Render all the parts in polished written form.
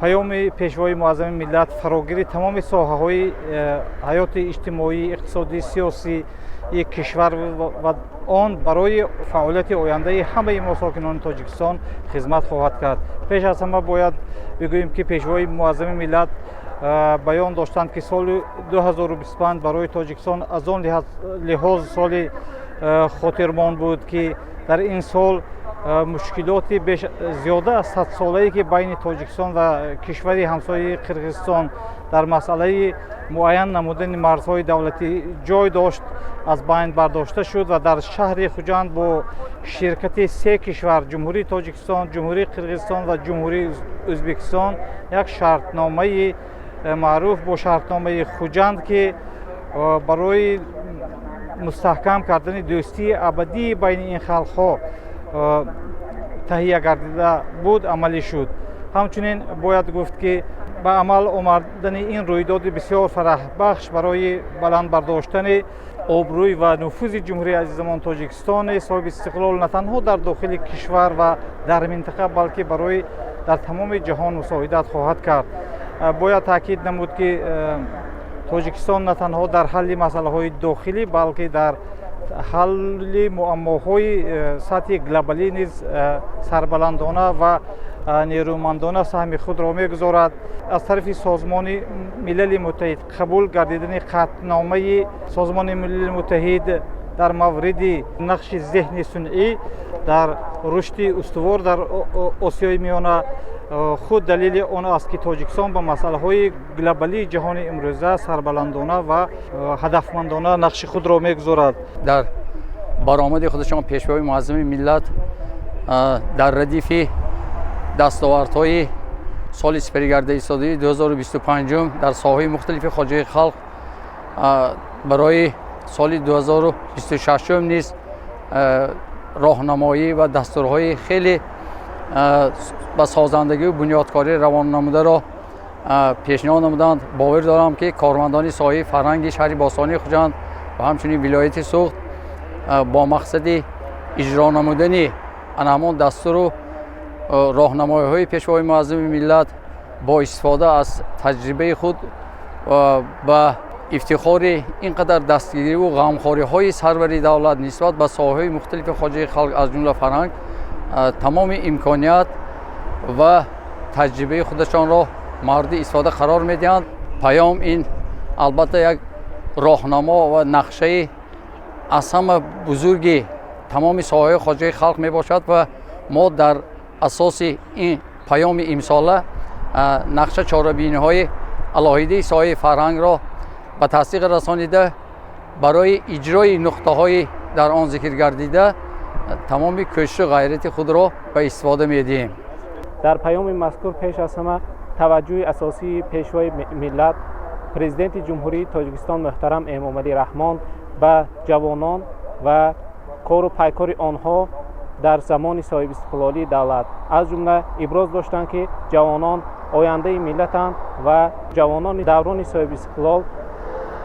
Паёми Пешвои Муаззами миллат фарогири тамоми соҳаҳои ҳаёти иҷтимоӣ, иқтисодӣ, сиёсии кишвар ва он барои фаъолияти ояндаи ҳамаи мо, сокинони Тоҷикистон, хизмат хоҳад кард. Пеш аз ҳама бояд бигӯем, ки Пешвои Муаззами миллат баён доштанд, ки соли 2025 барои Тоҷикистон аз он лиҳоз соли хотирмон буд, ки дар ин сол мушкилоти зиёда аз садсолае, ки байни Тоҷикистон ва кишвари ҳамсояи Қирғизистон дар масъалаи муайян намудани марзҳои давлатӣ ҷой дошт, аз байн бардошта шуд ва дар шаҳри Хуҷанд бо ширкати се кишвар: Ҷумҳурии Тоҷикистон, Ҷумҳурии Қирғизистон ва Ҷумҳурии Ӯзбекистон як шартномаи маъруф бо шартномаи Хуҷанд, ки барои мустаҳкам кардани дӯстии абадии байни ин халқҳо таҳия гардида буд, амалӣ шуд. Ҳамчунин бояд гуфт, ки ба амал омадани ин рӯйдоди бисёр фараҳбахш барои баланд бардоштани обрӯй ва нуфузи Ҷумҳурии азизамон Тоҷикистони соҳиби истиқлол на танҳо дар дохили кишвар ва дар минтақа, балки барои дар тамоми ҷаҳон мусоидат хоҳад кард. Бояд таъкид намуд, ки Тоҷикистон на танҳо дар ҳалли масъалаҳои дохилӣ, балки дар ҳалли муаммоҳои сатҳи глобалӣ низ сарбаландона ва нерӯмандона саҳми худро мегузорад. Аз тарафи Созмони Милали Муттаҳид қабул гардидани қатъномаи Созмони Милали Муттаҳид дар мавриди нақши зеҳни сунъӣ дар рушди устувор дар Осиёи Миёна худ далели он аст, ки Тоҷикистон ба масъалаҳои глобалии ҷаҳони имрӯза сарбаландона ва ҳадафмандона нақши худро мегузорад. Дар баромади худашон Пешвои Муаззами миллат дар радифи дастовардҳои соли сипаригардаистодии 2025 дар соҳаҳои мухталифи хоҷагии халқ барои соли 2026 низ роҳнамоӣ ва дастурҳои хеле ба созандагию бунёдкорӣ равона намударо пешниҳод намуданд. Бовар дорам, ки кормандони соҳаи фарҳанги шаҳри бостонии Хуҷанд ва ҳамчунин вилояти Суғд бо мақсади иҷро намудани ана ҳамон дастуру роҳнамоиҳои Пешвои Муаззами миллат бо истифода аз таҷрибаи худ ба ифтихори ин қадар дастгириву ғамхориҳои сарвари давлат нисбат ба соҳаҳои мухталифи хоҷагии халқ, аз ҷумла фарҳанг, тамоми имконият ва таҷрибаи худашонро мавриди истифода қарор медиҳанд. Паём ин албатта як роҳнамо ва нақшаи аз ҳама бузурги тамоми соҳаҳои хоҷагии халқ мебошад ва мо дар асоси ин паёми имсола нақша, чорабиниҳои алоҳидаи соҳаи фарҳангро ба тасдиқ расонида, барои иҷрои нуқтаҳои дар он зикр гардида тамоми кӯшишу ғайрати худро ба истифода медиҳем. Дар паёми мазкур пеш аз ҳама таваҷҷӯҳи асосии Пешвои миллат, Президенти Ҷумҳурии Тоҷикистон муҳтарам Эмомалӣ Раҳмон ба ҷавонон ва кору пайкори онҳо дар замони соҳибистиқлолии давлат, аз ҷумла иброз доштанд, ки ҷавонон ояндаи миллатанд ва ҷавонони даврони соҳибистиқлол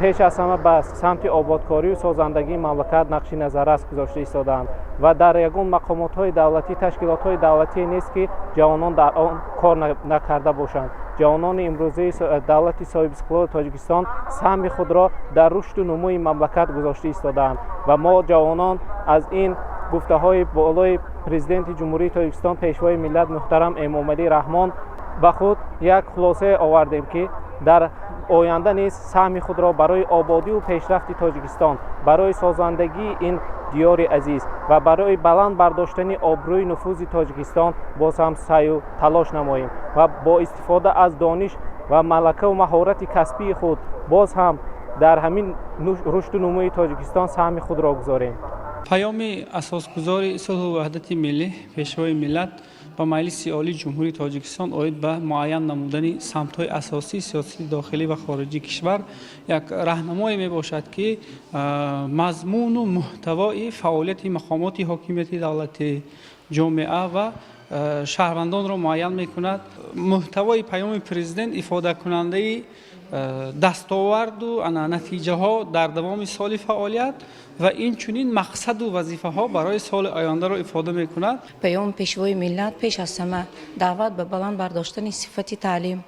пеш аз ҳама ба самти ободкорию созандагии мамлакат нақши назаррас гузошта истодаанд ва дар ягон мақомотҳои давлатӣ, ташкилотҳои давлатие нест, ки ҷавонон дар он кор накарда бошанд. Ҷавонони имрӯзаи давлати соҳибистиқлоли Тоҷикистон саҳми худро дар рушду нумӯи мамлакат гузошта истодаанд ва мо, ҷавонон, аз ин гуфтаҳои болои Президенти Ҷумҳурии Тоҷикистон, Пешвои миллат муҳтарам Эмомалӣ Раҳмон ба худ як хулосае овардем, ки дар оянда низ саҳми худро барои ободиву пешрафти Тоҷикистон, барои созандагии ин диёри азиз ва барои баланд бардоштани обрӯи нуфузи Тоҷикистон боз ҳам саъю талош намоем ва бо истифода аз дониш ва малакаву маҳорати касбии худ боз ҳам дар ҳамин рушду нумӯи Тоҷикистон саҳми худро гузорем. Паёми асосгузори сулҳу ваҳдати миллӣ, Пешвои миллат ба Маҷлиси Олии Ҷумҳурии Тоҷикистон оид ба муайян намудани самтҳои асосии сиёсати дохилӣ ва хориҷии кишвар як раҳнамое мебошад, ки мазмуну муҳтавои фаъолияти мақомоти ҳокимияти давлатӣ, ҷомеа ва шаҳрвандонро муайян мекунад. Муҳтавои паёми Президент ифодакунандаи Дастоварду ана натиҷаҳо дар давоми соли фаъолият ва инчунин мақсаду вазифаҳо барои соли ояндаро ифода мекунад. Паёми Пешвои миллат пеш аз ҳама даъват ба баланд бардоштани сифати таълим,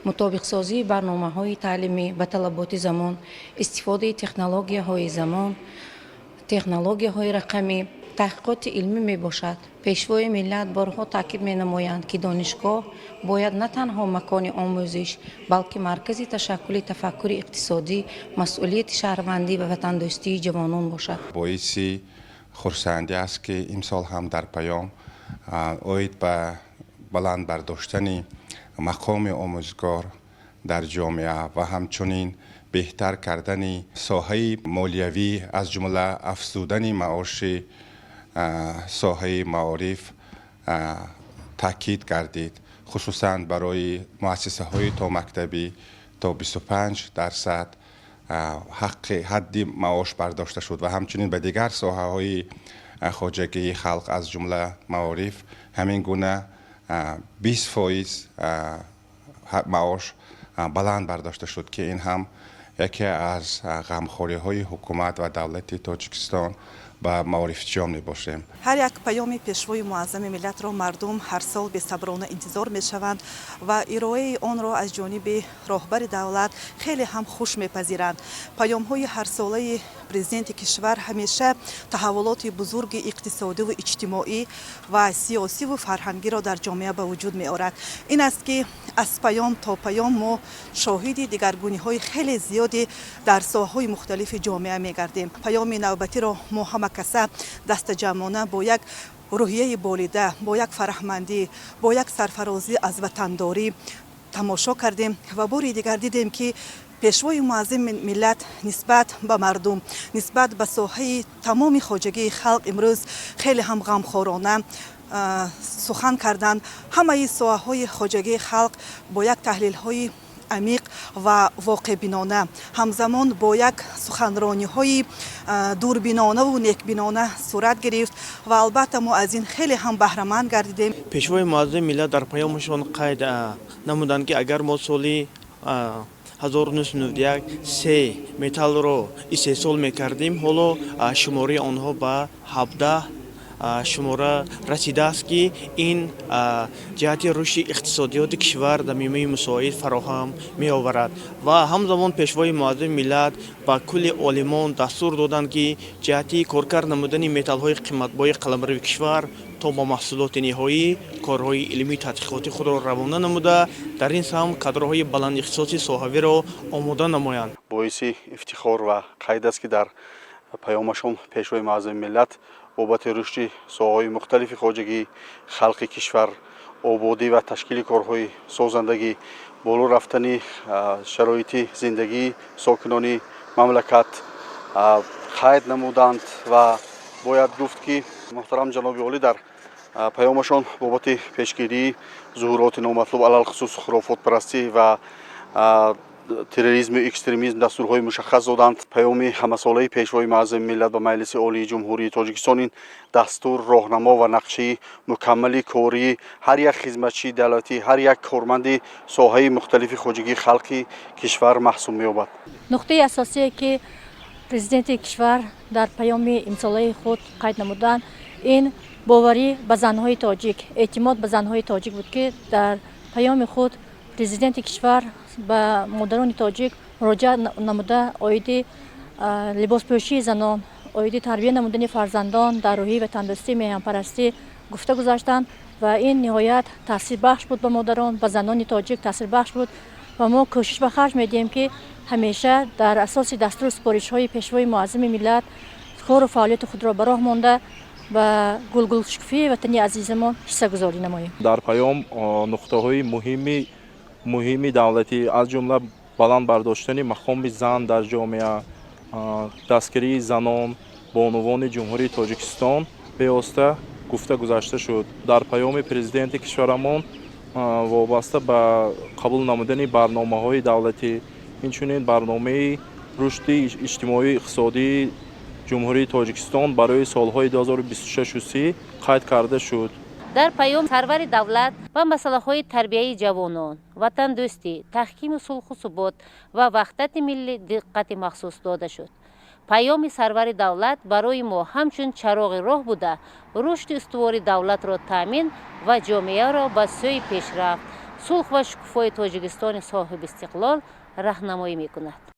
мутобиқсозии барномаҳои таълимӣ ба талаботи замон, истифодаи технологияҳои замон, технологияҳои рақамӣ, таҳқиқоти илмӣ мебошад. Пешвои миллат борҳо таъкид менамоянд, ки донишгоҳ бояд на танҳо макони омӯзиш, балки маркази ташаккули тафаккури иқтисодӣ, масъулияти шаҳрвандӣ ва ватандӯстии ҷавонон бошад. Боиси хурсандӣ аст, ки имсол ҳам дар паём оид ба баланд бардоштани мақоми омӯзгор дар ҷомеа ва ҳамчунин беҳтар кардани соҳаи молиявӣ, аз ҷумла афзудани маоши соҳаи маориф таъкид гардид. Хусусан барои муассисаҳои томактабӣ то 25% ҳаққи ҳадди маош бардошта шуд ва ҳамчунин ба дигар соҳаҳои хоҷагии халқ, аз ҷумла маориф, ҳамин гуна 20% маош баланд бардошта шуд, ки ин ҳам яке аз ғамхориҳои ҳукумат ва давлати Тоҷикистон ба маорифчиён мебошем. Ҳар як паёми Пешвои муаззами миллатро мардум ҳар сол бесаброна интизор мешаванд ва ироаи онро аз ҷониби роҳбари давлат хеле ҳам хуш мепазиранд. Паёмҳои ҳарсолаи президенти кишвар ҳамеша таҳаввулоти бузурги иқтисодиву иҷтимоӣ ва сиёсиву фарҳангиро дар ҷомеа ба вуҷуд меорад. Ин аст, ки аз паём то паём мо шоҳиди дигаргуниҳои хеле зиёде дар соҳаҳои мухталифи ҷомеа мегардем. Паёми навбатиро мо ҳама каса дастаҷамъона, бо як рӯҳияи болида, бо як фараҳмандӣ, бо як сарфарозӣ аз ватандорӣ тамошо кардем ва бори дигар дидем, ки Пешвои муаззами миллат нисбат ба мардум, нисбат ба соҳаи тамоми хоҷагии халқ имрӯз хеле ҳам ғамхорона сухан карданд. Ҳамаи соҳаҳои хоҷагии халқ бо як таҳлилҳои амиқ ва воқеъбинона, ҳамзамон бо як суханрониҳои дурбинонаву некбинона сурат гирифт ва албатта мо аз ин хеле ҳам баҳраманд гардидем. Пешвои муаззами миллат дар паёмашон қайд намуданд, ки агар мо соли 1991 се металлро истеҳсол мекардем, ҳоло шумораи онҳо ба 17 шумора расидааст, ки ин ҷиҳати рушди иқтисодиёти кишвар заминаи мусоид фароҳам меоварад. Ва ҳамзамон Пешвои муаззами миллат ба кулли олимон дастур доданд, ки ҷиҳати коркард намудани металлҳои қиматбои қаламрави кишвар то ба маҳсулоти ниҳоӣ корҳои илмии тадқиқотӣ худро равона намуда, дар ин самт кадрҳои баландихтисоси соҳавиро омода намоянд. Боиси ифтихор ва қайд аст, ки дар паёмашон Пешвои муаззами миллат бобати рушди соҳаҳои мухталифи хоҷагии халқи кишвар, ободӣ ва ташкили корҳои созандагӣ, боло рафтани шароити зиндагии сокинони мамлакат қайд намуданд. Ва бояд гуфт, ки муҳтарам ҷаноби олӣ дар паёмашон бобати пешгирии зуҳуроти номатлуб, алалхусус хурофотпарастӣ ва терроризму экстремизм, дастурҳои мушаххас доданд. Паёми ҳамасолаи Пешвои муаззами миллат ба Маҷлиси Олии Ҷумҳурии Тоҷикистон ин дастур, роҳнамо ва нақшаи мукаммали кории ҳар як хизматчии давлатӣ, ҳар як корманди соҳаи мухталифи хоҷагии халқи кишвар маҳсуб меёбад. Нуқтаи асосие, ки президенти кишвар дар паёми имсолаи худ қайд намуданд, ин боварӣ ба занҳои тоҷик, эътимод ба занҳои тоҷик буд, ки дар паёми худ президенти кишвар ба модарони тоҷик муроҷиат намуда, оиди либоспӯшии занон, оиди тарбия намудани фарзандон дар рӯҳии ватандӯстӣ, меҳанпарастӣ гуфта гузаштанд. Ва ин ниҳоят таъсирбахш буд, ба модарон, ба занони тоҷик таъсирбахш буд. Ва мо кӯшиш ба харҷ медиҳем, ки ҳамеша дар асоси дастуру супоришҳои Пешвои муаззами миллат кору фаъолияти худро ба роҳ монда, ба гулгулшукуфии ватани азизамон ҳиссагузорӣ намоем. Дар паём нуқтаҳои муҳими давлатӣ, аз ҷумла баланд бардоштани мақоми зан дар ҷомеа, дастгирии занон, бонувони Ҷумҳурии Тоҷикистон бевосита гуфта гузашта шуд. Дар паёми президенти кишварамон вобаста ба қабул намудани барномаҳои давлатӣ, инчунин барномаи рушди иҷтимоию иқтисодии Ҷумҳурии Тоҷикистон барои солҳои 2026 қайд карда шуд. Дар паём сарвари давлат ба масъалаҳои тарбияи ҷавонон, ватандӯстӣ, таҳкими сулҳу субот ва ваҳдати миллӣ диққати махсус дода шуд. Паёми сарвари давлат барои мо ҳамчун чароғи роҳ буда, рушди устувори давлатро таъмин ва ҷомеаро ба сӯи пешрафт, сулҳ ва шукуфои Тоҷикистони соҳибистиқлол раҳнамоӣ мекунад.